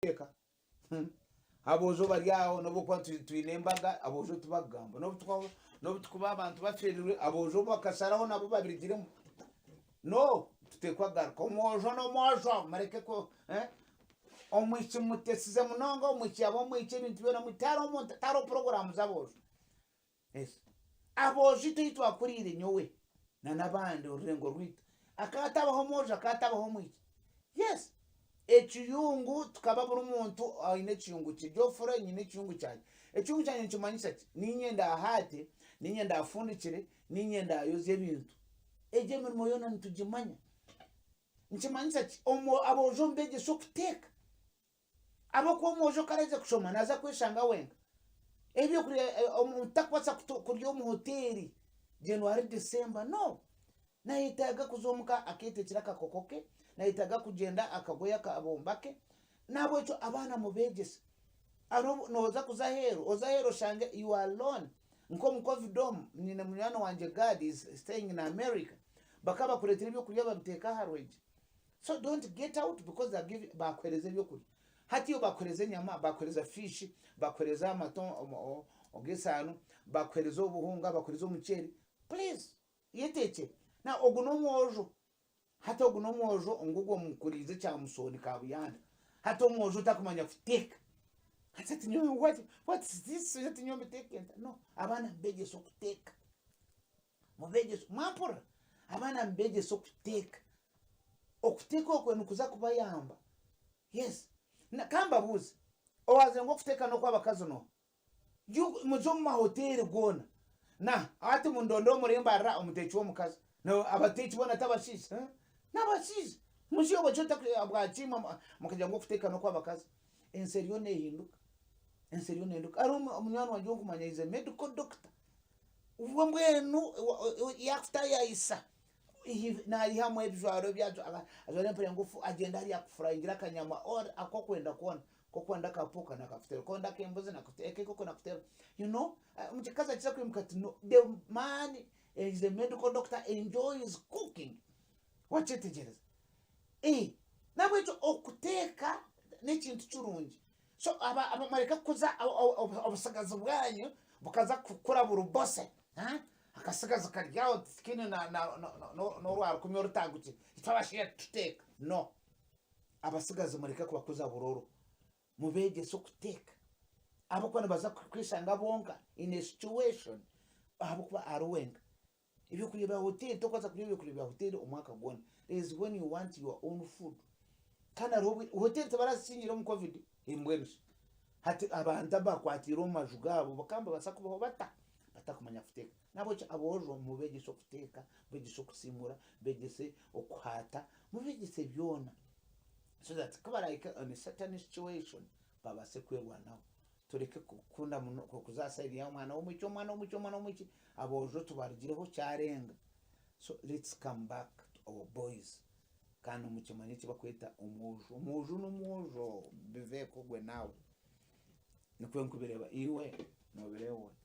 Eka. Aboojo bari aho n'obu okuba twine embaga aboojo tibakugamba n'obu tukuba abantu baferirwe aboojo bakasharaho nabo babirigiremu no tutekwa kugaruka omwojo n'omwojo mureke ku omwishiki mumutesize munonga omwishiki yaba omwishiki ebintu byona tihariho omuntu tihariho puroguraamu z'aboojo. Aboojo itwe ei twakuriire nyowe na n'abandi orurengo rwaitu akaba atabaho omwojo akaba atabaho omwishiki. Yes ekiyungu tukaba buri muntu aine ekiyungu kye Geoffrey nyine ekiyungu kyangye. Ekiyungu kyangye nikimanyisa ki? Niinye ndaahaate, niinye ndaafundikire, niinye ndaayozye ebintu. Egyo emirimo yoona nitugimanya. Nikimanyisa ki? Aboojo mubegyese okuteeka. Ahabw'okuba omwojo ku araaze kushoma naaza kweshanga wenka. Ebyokurya omuntu takubaasa kurya omu hoteeri January, December no. Nayetaaga kuza omuka akeetekyera akakoko ke, nayetaaga kugyenda akagoye akabomba ke. N'ahabw'ekyo abaana mubeegyese. Hariho nooza kuza aheeru, oze aheeru oshange you are alone. Nk'omu covid omu, nyine munywani wangye Gad is staying in America, bakaba bakureetera ebyokurya babiteeka aha rwigi. So don't get out because they are giving bakuhereza ebyokurya. Hati iwe bakuhereza enyama, bakuhereza fish, bakuhereza amato ag'esaano, bakuhereza obuhunga, bakuhereza omuceeri, please yeteekyere. Now ogu n'omwojo, hati ogu n'omwojo ngu ogwo omukuriize Kyamusooni Kabuyanda. Hati omwojo otakumanya kuteeka. Hati ati nyowe what, what is this? Ati nyowe mbiteeke nta? No, abaana mubegyese okuteeka. Mubegyese, mwampurira? Abaana mubegyese okuteeka. Okuteeka okwo nikuza kubayamba. Yes. Na, ka mbabuuze, owaagira ngu okuteeka n'okw'abakazi n'oha? You, muze omu mahoteeri goona. Na, hati mundonde omuri Mbarara omuteeki w'omukazi. Na, abateeki boona t'abashaija? Huh? N'abashaija. Muzi obwo ki otaku, mukagira ngu okuteeka n'okw'abakazi. Ensi eriyo neehinduka. Ensi eriyo neehinduka. Hariho munywani wangye ou nkumanya is a medical doctor. Obwo mbwenu yaakutaayayisa naihamu ebijwaro ebi ajwara empare ngufu agyenda hariya akufurayingira akanyama or aku orikwenda koona. Ku orikwenda aka pork nakakuteera, ku orikwenda ak'embuzi nakuteera, ak'enkoko nakuteera. You know, omukazi akiza kwimuka ati no, the man is a medical doctor enjoys cooking. Wakyetegyereza? N'ahabw'ekyo okuteeka n'ekintu kirungi. So aba aba mureke kukuza obutsigazi bwanyu bukaza kukura buri bose Akatsigazi kari aho tikaine n'orwarukumi orutagukire itwe abashaija tituteeka no. Abatsigazi mureke kubakuza buroro mubeegyese okuteeka ahabw'okuba nibaza kweshanga bonka in a situation ahabw'okuba ari wenka. Ebyokurya bya hoteeri tokubaasa kurya ebyokurya bya hoteeri omwaka gwona. There is when you want your own food. Kandi hariho obwire, hoteeri tibarazikingire omu covid? Mbwenu shi hati abantu abakwatiire omu maju gaabo bakaba nibabaasa kubaho bata batakumanya kuteeka? Nahabwekyo aboojo mubegyese okuteeka, mubegyese okusiimura, mubegyese okuhaata, mubegyese byona so that ku barahika in a certain situation babaase kwerwanaho. Tureke kukunda muno kuza aha side ya omwana w'omwishiki omwana w'omwishiki omwana w'omwishiki aboojo tubarugireho kyarenga so let's come back to our boys kandi mukimanye eki bakweta omwojo omwojo n'omwojo biveeko gwe naawe nikwo nkubireeba iwe nobireeba ota?